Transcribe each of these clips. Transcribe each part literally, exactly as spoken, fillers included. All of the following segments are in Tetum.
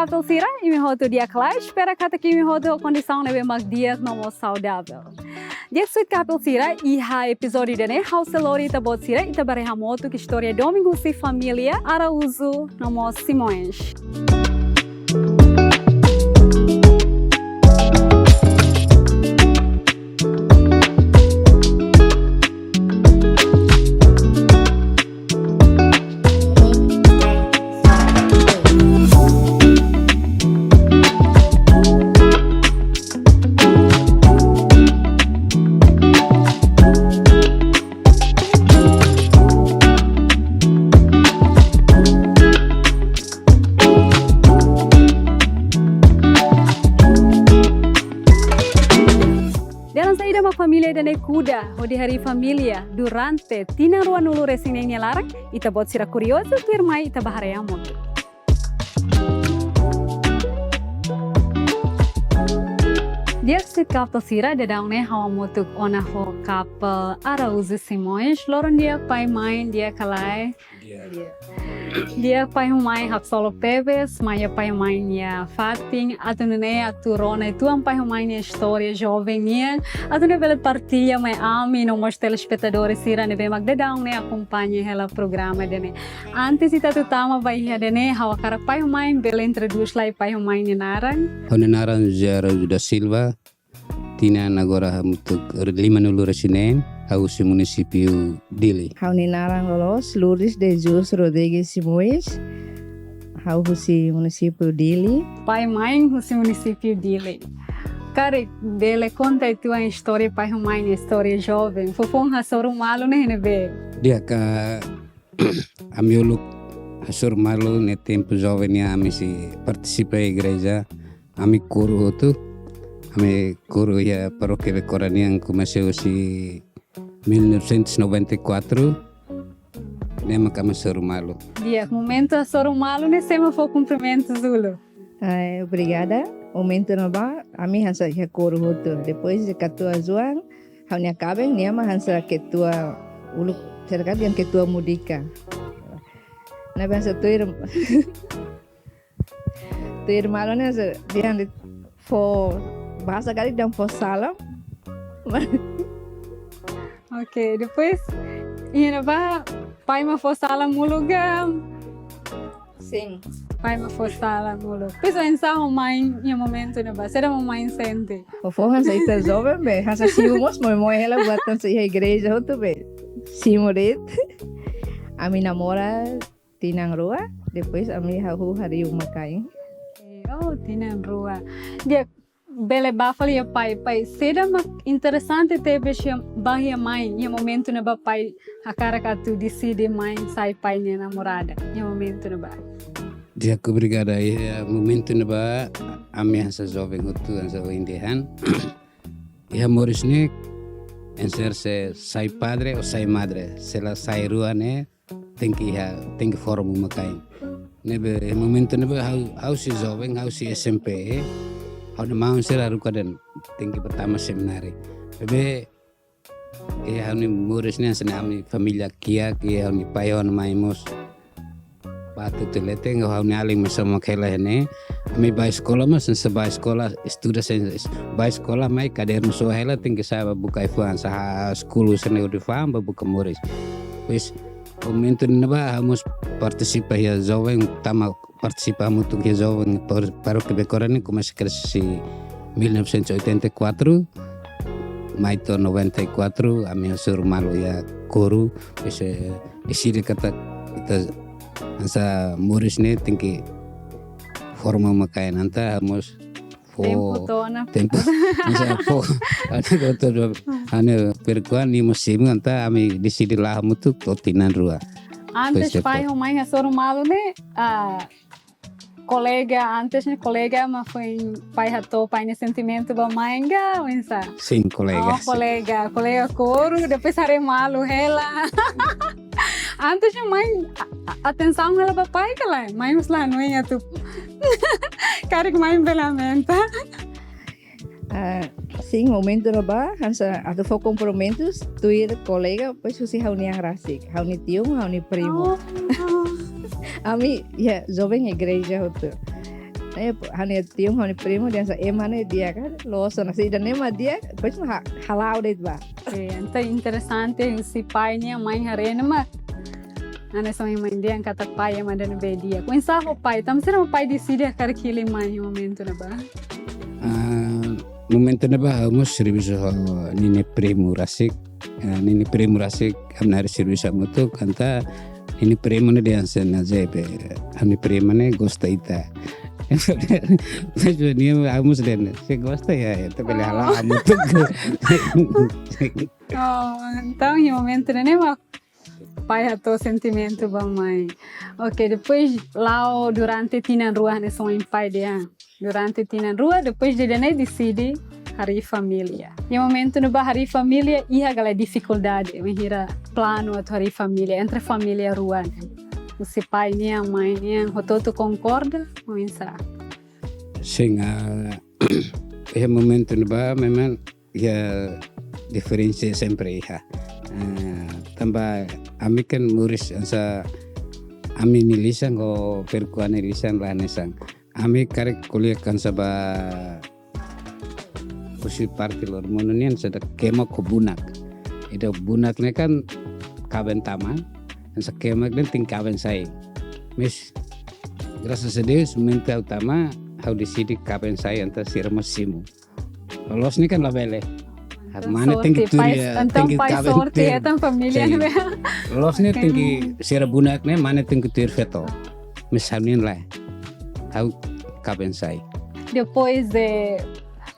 Kapel sira, imi hotu di'ak ka lae? Espera katak imi hotu ho kondisaun ne'ebé mak di'ak no mós saudavel. Di'ak, sweet couple sira, iha epizódiu ida-ne'e ha'u sei lori ita-boot sira, ita bele hamutuk istória domin husi família Araújo no mós Simões. Dalan saida mak família ida-ne'e kuda hodi harii família durante tinan ruanulu-resin-neen nia laran, ita-boot sira kuriozu, tuirmai ita bá haree hamutuk. Di'ak, sweet couple sira, daudaun ne'e ha'u hamutuk ona ho couple Araújo Simões, loron di'ak pai mãe, di'ak ka lae? Di'ak. Di'ak pai ho mãe, haksolok tebes, mai iha pai ho mãe nia fatin, atu nune'e atu rona uitoan pai ho mãe nia istória joven nian, atu nune'e bele partilla mai ami no mós telespetadór sira ne'ebé mak daudaun ne'e akompaña hela programa ida-ne'e. Antes ita atu tama ba iha ida-ne'e, ha'u hakarak pai ho mãe bele introdús lai pai ho mãe nia naran. Ha'u-nia naran José Araújo da Silva, tinan agora hamutuk limanulu-resin-neen, ha'u husi munisípiu Dili. Ha'u-nia naran loloos Lourdes de Jesus Rodrigues Simões, ha'u husi munisípiu Dili. Pai mãe husi munisípiu Dili. Karik bele konta uitoan istória pai ho mãe, istória joven. Foufoun hasoru malu ne'e iha ne'ebé? Di'ak, ami uluk hasoru malu ne'e tempu joven nian ami sei partisipa igreja. Ami kuru hotu. Ami kuru iha parókia Becora nian komesa husi mil novecentos e noventa e quatro. Ne'e mak ami hasoru malu. Di'ak, momentu hasoru malu ne'e sé mak fó kumprimentus uluk? Ai, obrigada. Momentu ne'ebá, ami hanesan iha kuru hotu. Depois de katuas-oan, ha'u-nia kaben, nia mak hanesan ketua uluk, serka dehan ketua mudika. Ne'ebé hanesan tuir, tuir malu ne'e hanesan dehan de'it fó, bahasa Dili dehan fó salam. Oke, depois, iha ne'ebá, pai mak fó salam uluk ka? Sin. Pai mak fó salam uluk. Depois, oinsá ho mãe iha momentu ne'ebá? Saida mak mãe sente? Foufoun hanesan ita joven be, hanesan simu mós, moe-moe hela buat hanesan iha igreja hotu be. Simu de'it. Ami namora tinan rua, depois ami hahú harii uma-kain. Oh, tinan rua. Di'ak, bele bá fali iha pai, pai, saida mak interesante tebes iha, ba iha mãe, iha momentu ne'ebá pai hakarak atu deside mãe sai pai nia namorada, iha momentu ne'ebá? Di'ak, obrigada. Iha momentu ne'ebá, ami hanesan joven hotu, hanesan ohin dehan. Iha moris ne'e, ensir se sai padre ou sai madre, se la sai rua ne'e, tenke iha, tenke forma uma-kain. Ne'ebé, iha momentu ne'ebá ha'u, ha'u sei joven, ha'u sei S M P, ha'u-nia maun sira haruka dehan tenke bá tama semináriu. Ne'ebé, iha ha'u-nia moris ne'e hanesan ami família kiak, iha ha'u-nia pai ho mãe mós. Bá tutu leten, ha'u-nia alin mós sama hela ne'e. Ami bá eskola mós, se bá eskola, estuda se, bá eskola mai kadernu soa hela, tenke sai bá buka ai-fuan, sá skul sira-ne'e hodi fa'an, bá buka moris. Depois, momentu ne'ebá, ha'u mós partisipa iha joven, tama partisipa hamutuk iha joven par-, parókia Becora ne'e komesa krese husi mil novecentos e oitenta e quatro, mai to'o noventa e quatro, ami hasoru malu iha kuru, depois, eh, deside katak ita hanesan moris ne'e tenke forma uma-kain, entaun mós fó tempu to'o ona. Tempu, hanesan fó, hanesan to'o, hanesan perkuan nia mós simu, entaun ami deside la'o hamutuk to'o tinan rua. Antes depois de pai ho mãe hasoru malu ne'e, ah, kolega, antes ne'e kolega mak foin pai hato'o pai nia sentimentu ba mãe ka, oinsá? Sin, kolega, oh, sin. Kolega, kolega kuru, depois haree malu hela. Antes ne'e mãe, a, a, atensaun hela ba pai ka lae? Mãe mós la hanoin atu. Karik mãe bele aumenta. Ah, sin, momentu ne'ebá, hanesan atu fó kompromisus, tuir kolega, depois husi ha'u-nian rasik, ha'u-nia tiun, ha'u-nia primu. Oh. Ami, iha, joven igreja hotu. Ne'e, ha'u-nia tiun, ha'u-nia primu, dehan hanesan ema ne'e di'ak ka, loos ona. Se ida-ne'e mak di'ak, depois mak ha-, hala'o de'it bá. Oke, entaun interesante, husi pai nian, mãe haree ne'e mak hanesan mãe dehan katak pai ema ida ne'ebé di'ak. Oinsá ho pai, tanba saida mak pai deside hakarak hili mãe iha momentu ne'ebá? Ah, momentu ne'ebá ha'u mós servisu ho ninia primu rasik. Ah, ninia primu rasik, ami na'in-rua servisu hamutuk, entaun ninia primu ne'e dehan hanesan, "Jebe, ami primu ne'e gosta ita." Mas nia, ha'u mós dehan, "Se gosta ya, ita bele hala'o hamutuk." Oh, entaun iha momentu ne'e mak pai hato'o sentimentu ba mãe. Oke, depois la'o durante tinan rua hanesan ohin pai dehan. Durante tinan rua, depois de ida-ne'e deside harii família. Iha momentu ne'ebá harii família, iha ka lae difikuldade, bainhira planu atu harii família entre família rua ne'e? Husi pai nian, mãe nian, hotu-hotu konkorda, oinsá? Sin, ah, iha momentu ne'ebá memang iha diferensa sempre iha. Ah, tanba ami kan moris hanesan ami-nia lisan ho perempuan nia lisan la hanesan. Ami karik ko'alia hanesan ba husi parte Loromonu nian hanesan ida kemak ho bunak. Ida bunak ne'e kan kaben tama, hanesan kemak ne'e tenke kaben sai. Mas, grasas a Deus, momentu ha'u tama, ha'u deside kaben sai, entaun sira mós simu. Loloos ne'e kan labele. Entaun mane sorte, tenke tuir, pai, eh, entaun tenke pai kaben sorte, tuir. Entaun família. Sin. Ne'e. Loloos ne'e, oke, tenke sira bunak ne'e, mane tenke tuir feto. Mas ha'u-nian lae. Ha'u kaben sai. Depois de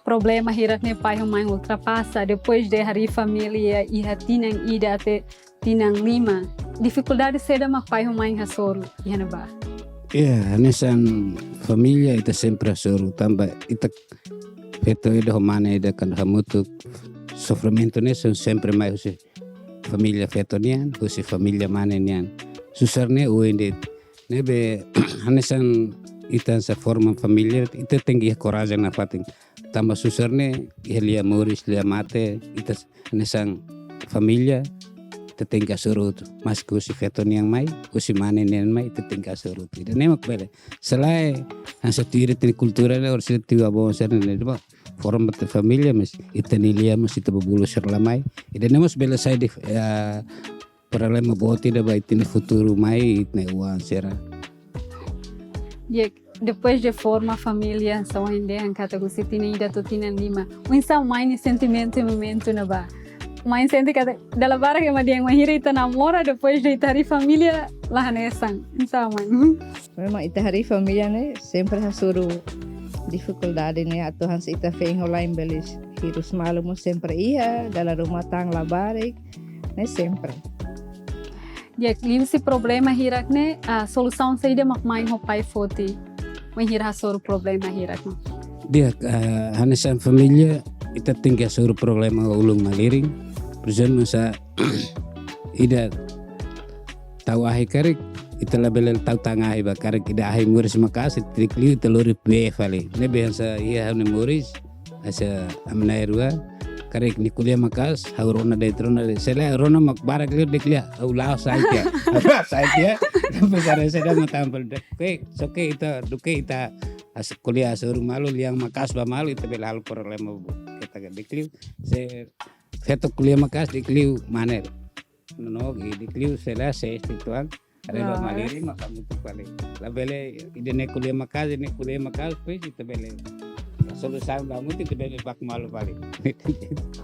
problema hirak ne'e pai ho mãe ultrapasa, depois de harii família iha tinan ida até tinan lima, difikuldade saida mak pai ho mãe hasoru iha ne'ebá? Ya, hanesan família ita sempre hasoru, tanba ita feto ida ho mane ida kuandu hamutuk, sofrimentu ne'e sempre mai husi família feto nian, husi família mane nian. Susar ne'e oin de'it. Ne'ebé hanesan ita hanesan forma família, ita tenke iha korajen nafatin. Tanba susar ne'e iha lia moris, lia mate, ita hanesan família, ita tenke hasoru hotu. Maske husi feto nian mai, husi mane nian mai, ita tenke hasoru hotu. Ida-ne'e mak bele. Se lae, hanesan tuir ita-nia kultura ne'e, orsida tiu avó sira ne'e, ba, forma ita família, mas ita-nia lia mós ita bolu sira la mai. Ida-ne'e mós bele sai de'it, eh, problema boot ida ba ita-nia futuru mai, ita-nia oan sira. Ya, depois de forma família, hanesan ohin dehan katak husi tinan ida to'o tinan lima. Oinsá mãe nia sentimentu iha momentu ne'ebá? Mãe sente katak dala barak ema dehan bainhira ita namora, depois de ita harii família, la hanesan. Oinsá mãe? Memang ita harii família ne'e sempre hasoru difikuldade ne'e, atu hanesan ita feen ho la'en bele hirus malu mós sempre iha, dala ruma tan labarik, ne'e sempre. Di'ak, liuhusi problema hirak ne'e, ah, solusaun saida mak mãe ho pai foti bainhira hasoru problema hirak ne'e? Di'ak, ah, hanesan família, ita tenke hasoru problema ulun malirin. Por ezemplu, hanesan ida tau ahi karik, ita labele tau tan ahi ba karik, ida ahi moris maka'as, ita di'ak liu ita lori bee fali. Ne'ebé hanesan iha ha'u-nia moris, hanesan ami na'in-rua, karik nia ko'alia maka'as, ha'u rona de'it, rona de'it. Se lae rona mak barak liu di'ak liu, ha'u la'o sai tiha. Ha'u la'o sai tiha. Tapi kada seda matan bel dek. Oke, oke, ita, duké ita hanesan ko'alia hasoru malu, lian maka'as ba malu, ita bele halo problema boot. Ita ka di'ak liu. Se feto ko'alia maka'as, di'ak liu mane. Nonook, di'ak liu se lae, se este tuan. Ada dua, loos, malirin maka mutu fali. Labele, ida-ne'e ko'alia maka'as, ida-ne'e ko'alia maka'as, depois ita bele. Solusaun ba mutu, ita bele baku malu fali.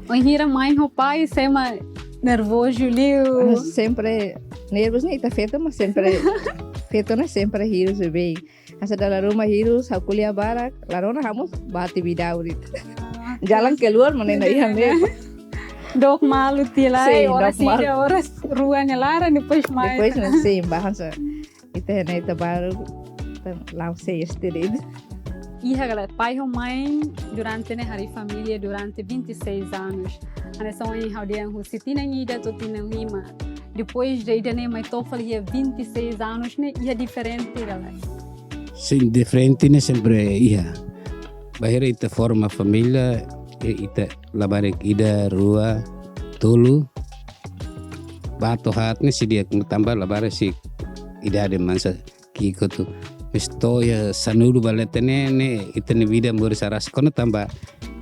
Bainhira mãe ho pai, sé mak nervozu liu? Ah, sempre nervozu ne'e ita feto, mas sempre, feto ne'e sempre hirus beibeik. Hanesan dala ruma hirus, ha'u ko'alia barak, la rona ha'u mós bá atividade de'it. Ah, jalan keluar mana na iha ne'e. Dook malu tiha lai, sin, oras dook malu. Ida, oras rua nia laran, depois mai. Depois, sin, bá hanesan ita ne'e ita baru, ita la'o sei este de'it. Iha ka lae, pai ho mãe durante ne'e harii família durante vinte e seis anos. Hanesan ohin ha'u dehan husi tinan ida to'o tinan lima. Depois de ida-ne'e mai to'o fali iha vinte e seis anos ne'e iha diferente ka lae? Sin, diferente ne'e sempre iha. Bainhira ita forma família, i-, ita labarik ida, rua, tolu, bá to'o haat ne'e sei di'ak, tanba labarik sei idade mansa ki'ik hotu. Estou ya sanulu balete ne'e, ne'e ita-nia vida moris rasik ona tanba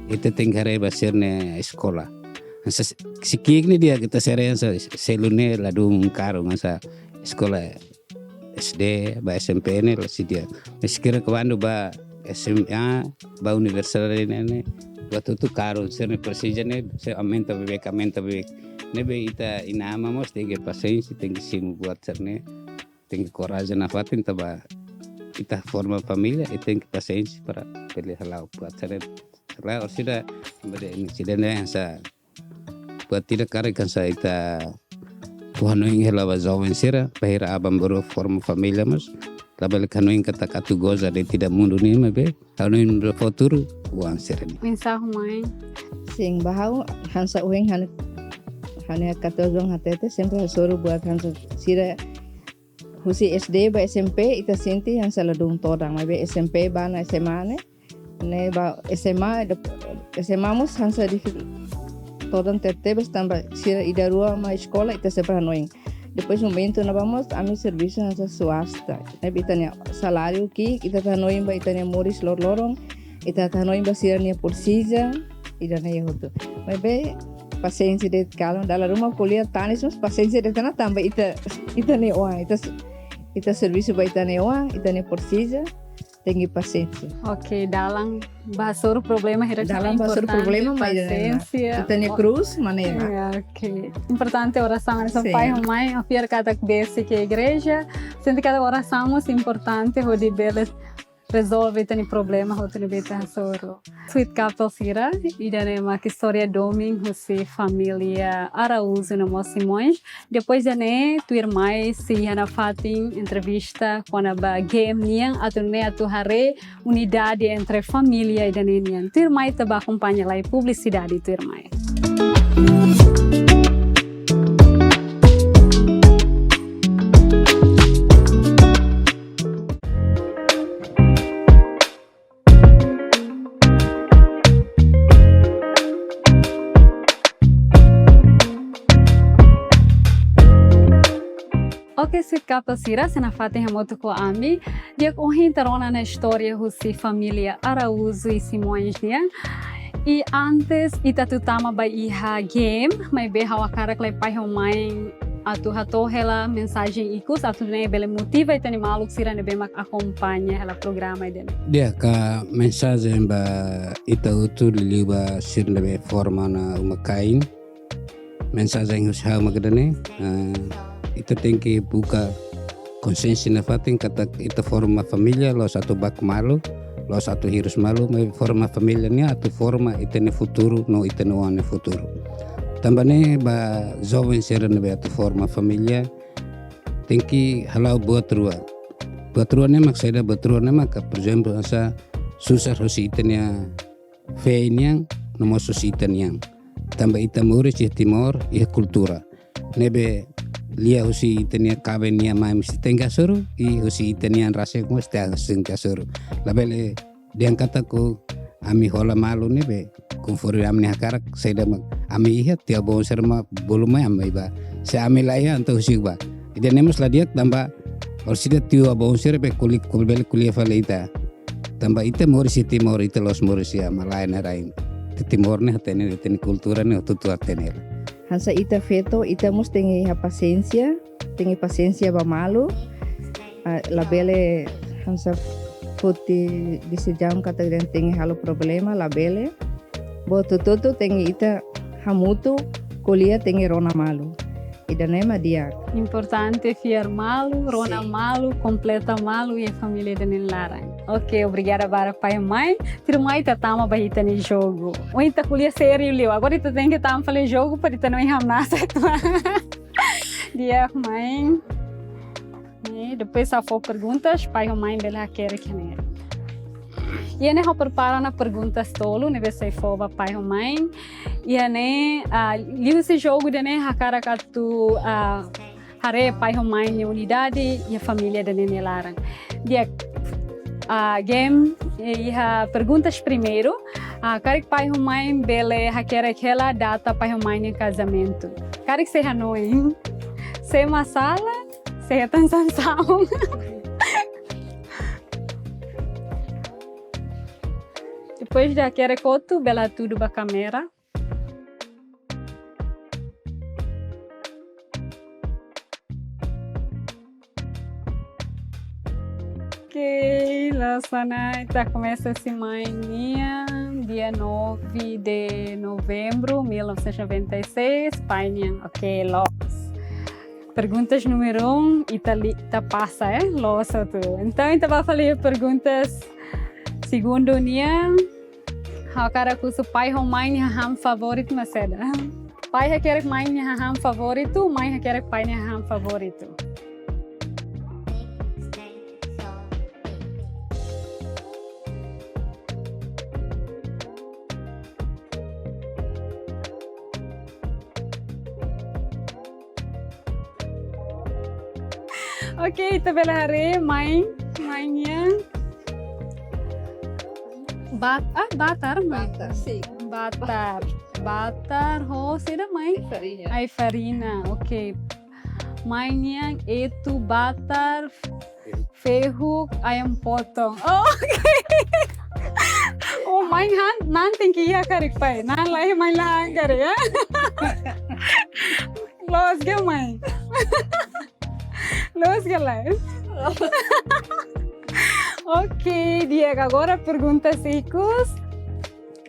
ita tenke haree ba sira-nia eskola. Hanesan s-, se ki'ik ne'e di'ak ita sira hanesan selu ne'e ladún karun hanesan eskola S D ba S M P ne'e la sei di'ak. Mas kira kuandu ba S M A, ba universidade ne'e, ne'e buat hotu karun, sira-nia presiza ne'e, sira aumenta beibeik, aumenta beibeik. Ne'ebé ita inan-aman mós tenke pasiénsia, tenke simu buat sira-ne'e, tenke korajen nafatin tanba ita forma família, ita tenke pasiénsia para bele hala'o buat sira-ne'e. Selae orsida, bade ini sida ne'e hanesan buat ida karik hanesan ita hanoin hela ba joven sira, bainhira aban-bainrua forma família mós labele hanoin katak atu goza de'it ida mundu ne'e maibé hanoin ba futuru oan sira-nian. Mensajen mai. Sin, ba ha'u hanesan ohin ha'u-nia, ha'u-nia katuas-oan hatete sempre hasoru buat hanesan sira husi S D ba S M P ita sente hanesan ladún todan, maibé S M P ba ona S M A ne'e, ne'e ba S M A, dep-, S M A mós hanesan difísil todan tebetebes tanba sira ida rua mak eskola ita sempre hanoin. Depois momentu ne'ebá mós ami servisu hanesan swasta. Ne'ebé ita-nia saláriu ki'ik, ita atu hanoin ba ita-nia moris loroloron, ita atu hanoin ba sira-nia presiza, ida-ne'e hotu. Maibé pasiénsia de'it, kalma, dala ruma ko'alia tanis mós pasiénsia de'it ona tanba ita, ita-nia oan, ita s-, ita servisu ba ita-nia oan, ita-nia presiza, tenke pasiénsia. Ok, dalan ba hasoru problema hirak, dalan ba hasoru importante problema, mas pasiénsia. Ita-nia krús, maneira. Ya, ok. Importante orasaun, hanesan, sin, pai ho mãe, fiar katak besik iha igreja, sente katak orasaun mós importante hodi bele rezolve ita-nia problema hotu ne'ebé ita hasoru. Sweet Couple sira, ida-ne'e mak istória domin husi família Araújo no mós Simões. Depois ida-ne'e, tuirmai sei iha nafatin entrevista kona-ba game nian atu nune'e atu haree unidade entre família ida-ne'e nian. Tuirmai ita bá akompaña lai publisidade tuirmai. Ok, Sweet Couple sira, sei nafatin hamutuk ho ami. Di'ak, ohin ita rona ona istória husi família Araújo i Simões nian. I antes ita atu tama ba iha game, maibé ha'u hakarak lai pai ho mãe atu hato'o hela mensajen ikus atu nune'e bele motiva ita-nia maluk sira ne'ebé mak akompaña hela programa ida-ne'e. Di'ak, mensajen ba ita hotu liuliu ba sira ne'ebé forma ona uma-kain. Mensajen husi ha'u mak ida-ne'e, eh, ita tenke buka konsiénsia nafatin katak ita forma família la'ós atu baku malu, la'ós atu hirus malu, maibé forma família ne'e atu forma ita-nia futuru no ita-nia oan nia futuru. Tanba ne'e ba joven sira ne'ebé atu forma família, tenke hala'o buat rua. Buat rua ne'e mak saida? Buat rua ne'e mak, por ezemplu, hanesan susar husi ita-nia feen nian, no mós husi ita-nian. Tanba ita moris iha Timor, iha kultura ne'ebé lia husi ita-nia kaben nian mai mesti tenke hasoru, i husi ita-nian rasik mós tenke hasoru. Labele dehan katak ami hola malu ne'ebé konforme ami-nia hakarak, saida mak ami iha, tiha ba oan sira mak bolu mai ami ba. Se ami la iha, entaun husik ba. Ida-ne'e mós la di'ak tanba orsida tiha ba oan sira be kuli-, kuli-, bele ko'alia fali ita. Tanba ita moris iha Timor, ita la'ós moris iha malae na'in-rain. Ita Timor ne'e hatene, ita-nia kultura ne'e hotu-hotu hatene. Hanesan ita feto, ita mós tenke iha pasiénsia, tenke pasiénsia ba malu. Ah, labele hanesan foti desizaun katak dehan tenke halo problema, labele. Buat hotu-hotu tenke ita hamutuk ko'alia, tenke rona malu. Ida-ne'e mak di'ak. Importante fiar malu, rona, sin, malu, kompleta malu iha família ida-ne'e nia laran. Ok, obrigada barak pai ho mãe. Tuirmai ita tama ba ita-nia jogu. Ohin ita ko'alia sériu liu. Agora ita tenke tama fali jogu para ita-nia oin hamnasa uitoan. Di'ak, mãe. Ne'e, depois ha'u fó perguntas, pai ho mãe bele hakerek iha ne'e. Iha ne'e ha'u prepara ona perguntas tolu ne'ebé sei fó ba pai ho mãe. Iha ne'e, ah, liuhusi jogu ida-ne'e hakarak atu, ah, haree pai ho mãe nia unidade iha família ida-ne'e nia laran. Di'ak, ah, game, eh, iha perguntas primeiru, ah, karik pai ho mãe bele hakerek hela data pai ho mãe nia kazamentu. Karik sei hanoin? Se mak sala, se hetan sansaun? Depois de hakerek hotu, bele hatudu ba kámera. Ok, loos ona, ita komesa husi mãe nian, dia nove de novembro mil novecentos e noventa e seis, pai nian. Ok, loos. Perguntas número um, ita li, ita pasa, eh? Loos hotu. Entaun, ita bá fali perguntas segundu nian. Ha'u hakarak husu pai ho mãe nia hahán favoritu mak saida? Pai hakerek mãe nia hahán favoritu, mãe hakerek pai nia hahán favoritu. Ok, ita bele haree mãe, mãe nian. Bat, ah, batar, mãe? Batar, sim. Batar. Batar, ho, saida, mãe? Ai-farina. Ai-farina, ok. Mãe nian, etu, batar, fehuk, ayam potong. Oh, ok. Oh, mãe han, na'an tenke iha karik, pai. Na'an la iha, mãe la han karik, ya? Loos ka, mãe? Loos ka lae? Ok, di'ak, agora perguntas ikus.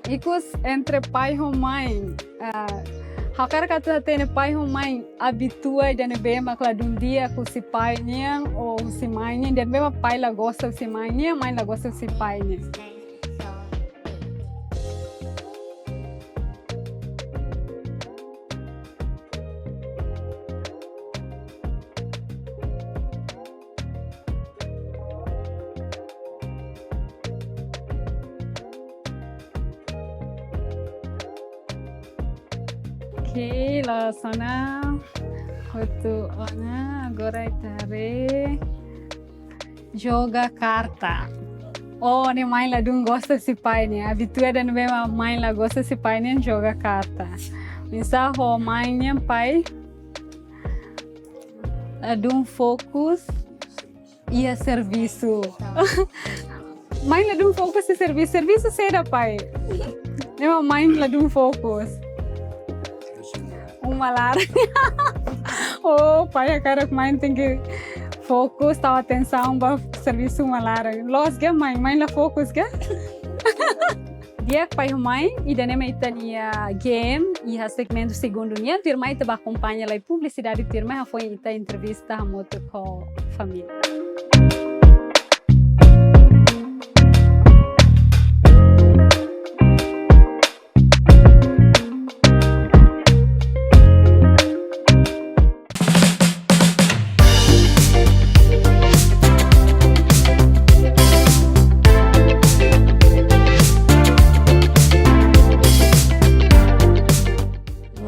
Ikus entre pai ho mãe. Ah, ha'u hakarak atu hatene pai ho mãe abitua ida ne'ebé mak ladún di'ak husi pai nian ou husi mãe nian, ida ne'ebé mak pai la gosta husi mãe nian, mãe la gosta husi pai nian. Ok, loos ona. Hotu ona, agora ita haree. Joga karta. Oh, ne'e mãe ladún gosta husi pai nian. Abitua ida ne'ebé mak mãe la gosta husi pai nian joga karta. Oinsá ho mãe nian, pai ladún fokus iha servisu. Mãe ladún fokus iha servisu. Servisu saida, pai? Ne'e mak mãe ladún fokus. Uma laran. Oh, pai hakarak mãe tenke fokus, tau atensaun ba servisu uma laran. Loos ka, mãe? Mãe la fokus ka? Di'ak, pai ho mãe, ida-ne'e mak ita-nia game iha segmentu segundu nian. Tuirmai ita bá akompaña lai publisidade, tuirmai hafoin ita entrevista hamutuk ho família.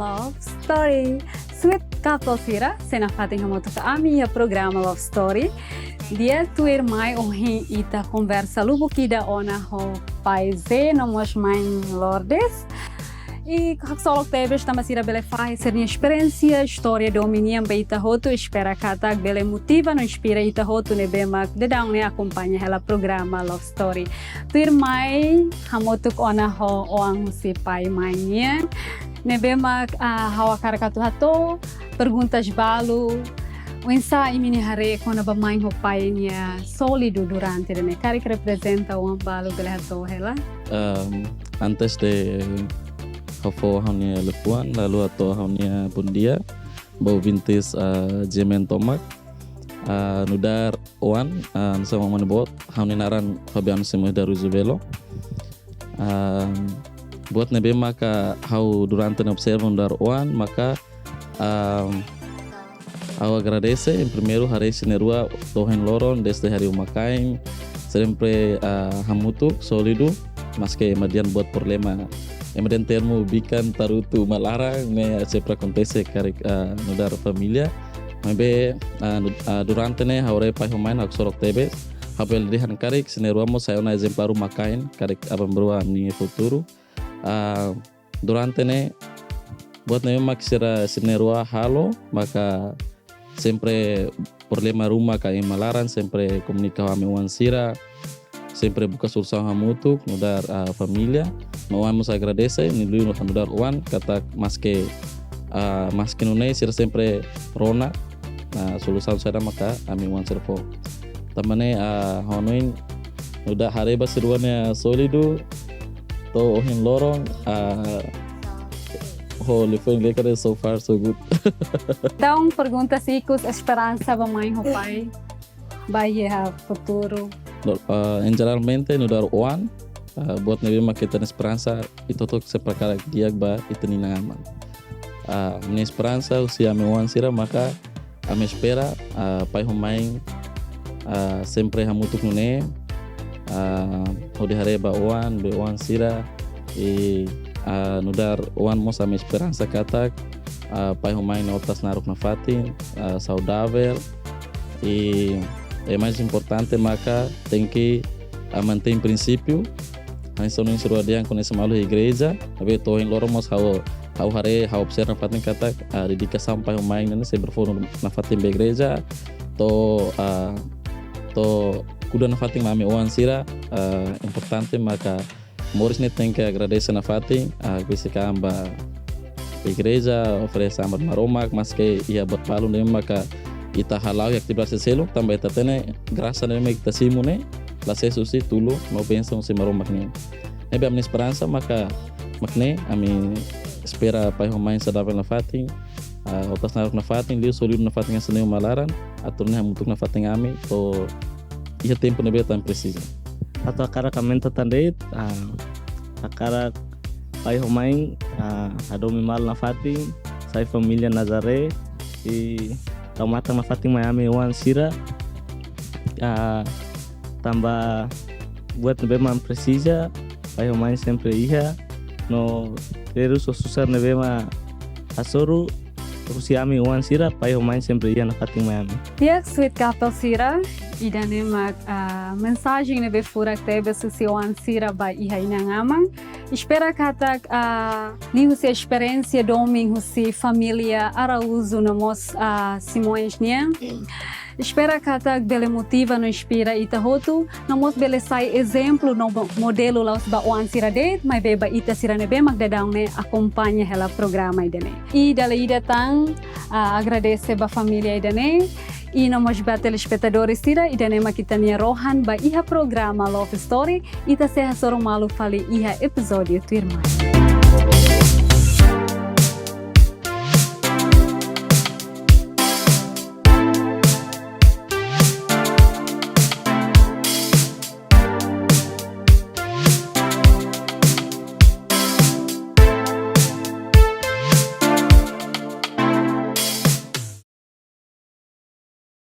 Love Story. Sweet couple sira, sei nafatin hamutuk ho ami iha programa Love Story. Di'ak, tuirmai ohin ita konversa lubuk ida ona ho pai Zé no mós mãe Lourdes. I haksolok tebes tanba sira bele fahe sira-nia esperiénsia, istória domin nian ba ita hotu, espera katak bele motiva no inspira ita hotu ne'ebé mak daudaun ne'e akompaña hela programa Love Story. Tuirmai hamutuk ona ho oan husi pai mãe nian. Ne'ebé mak, ah, ha'u hakarak atu hato'o perguntas balu. Oinsá imi-nia haree kona-ba mãe ho pai nia sólidu durante ida-ne'e? Karik reprezenta oan balu bele hato'o hela? Ehm, antes de ha'u fó ha'u-nia liafuan, lalu hato'o ha'u-nia bondia ba ouvintes, ah, G M N tomak. Ah, nu'udar oan, ah, hanesan oan mane boot, ha'u-nia naran Fabiano Simões de Araújo Belo. Ah, buat ne'ebé maka ha'u durante ne'e observa nu'udar oan, maka, ah, ha'u agradese, em primeiru, haree sira na'in-rua to'o ohin loron, desde harii uma-kain, sempre, ah, hamutuk, sólidu, maske ema dehan buat problema, ema dehan termu bikan tarutu uma laran, ne'e sempre akontese karik, ah, nu'udar família. Maibé, ah, nu-, ah, durante ne'e, ha'u haree pai ho mãe, haksolok tebes. Ha'u bele dehan karik, sira na'in-rua mós sai ona ezemplu uma-kain, karik aban-bainrua nia futuru. Ah, durante ne'e, buat ne'ebé mak sira, sira na'in-rua halo, maka sempre problema ruma ka ema laran, sempre komunika ho ami oan sira. sempre buka solusaun hamutuk, nu'udar, ah, família. No ami mós agradese, liuliu nu'udar oan, katak maske, ah, maske nune'e sira sempre rona, ah, solusaun saida maka ami oan sira fó. Tanba ne'e, ah, ha'u hanoin nu'udar haree ba sira-nia sólidu, to'o ohin loron, ah, ho liafuan inglés karik, so far so good. Entaun, pergunta ikus, esperansa ba mãe ho pai ba iha futuru? No, ah, em jeralmente, nu'udar oan, ah, buat ne'ebé mak ita-nia esperansa, ita hotu-hotu sempre hakarak di'ak ba ita-nia inan-aman. Ah, ha'u-nia esperansa husi ami oan sira maka ami espera, ah, pai ho mãe, ah, sempre hamutuk nune'e, ah, hodi haree ba oan, be oan sira, i, ah, nu'udar oan mós ami esperansa katak, ah, pai ho mãe ne'e hotu taas naruk nafatin, ah, saudavel, i, i mais importante maka tenke, ah, mantein prinsípiu, hanesan ohin sira rua dehan koñese malu igreja, maibé to'o ohin loron mós ha'u, ha'u haree, ha'u observa nafatin katak, ah, dedikasaun pai ho mãe ne'e sempre foin nafatin ba igreja, to'o, ah, to'o kuda nafatin ba ami oan sira, ah, importante maka moris ne'e tenke agradese nafatin, ah, besik an ba igreja, oferese an ba Maromak, maske iha buat balu ne'ebé maka ita hala'o iha atividade seluk, tanba ita hatene grasa ne'ebé mak ita simu ne'e, la sees husi tulun no bensaun husi Maromak nian. Ne'ebé ami-nia esperansa maka mak ne'e, ami espera pai ho mãe saudavel nafatin, ah, hotu taas naruk nafatin, liu sólidu nafatin hanesan ne'e uma laran, atu nune'e hamutuk nafatin ami, to'o iha tempu ne'ebé tan presiza. Atu hakarak aumenta tan de'it, ah, hakarak pai ho mãe, ah, hadomi malu nafatin, sai família Nazaré, i tau matan nafatin mai ami oan sira, ah, tanba buat ne'ebé mak presiza, pai ho mãe sempre iha, no terus ho susar ne'ebé mak hasoru, husi ami oan sira, pai ho mãe sempre iha nafatin mai ami. Di'ak, sweet couple sira, ida-ne'e mak, ah, mensajen ne'ebé furak tebes husi oan sira ba iha inan-aman. Espera katak, ah, liuhusi esperiénsia domin husi família Araújo no mós, ah, Simões nian, espera katak bele motiva no inspira ita hotu, no mós bele sai ezemplu no mo-, modelu la'ós ba oan sira de'it, maibé ba ita sira ne'ebé mak daudaun ne'e akompaña hela programa ida-ne'e. I dala ida tan, ah, agradese ba família ida-ne'e, i no mós ba telespetadores sira, ida-ne'e mak ita-nia rohan ba iha programa Love Story, ita sei hasoru malu fali iha epizódiu tuirmai.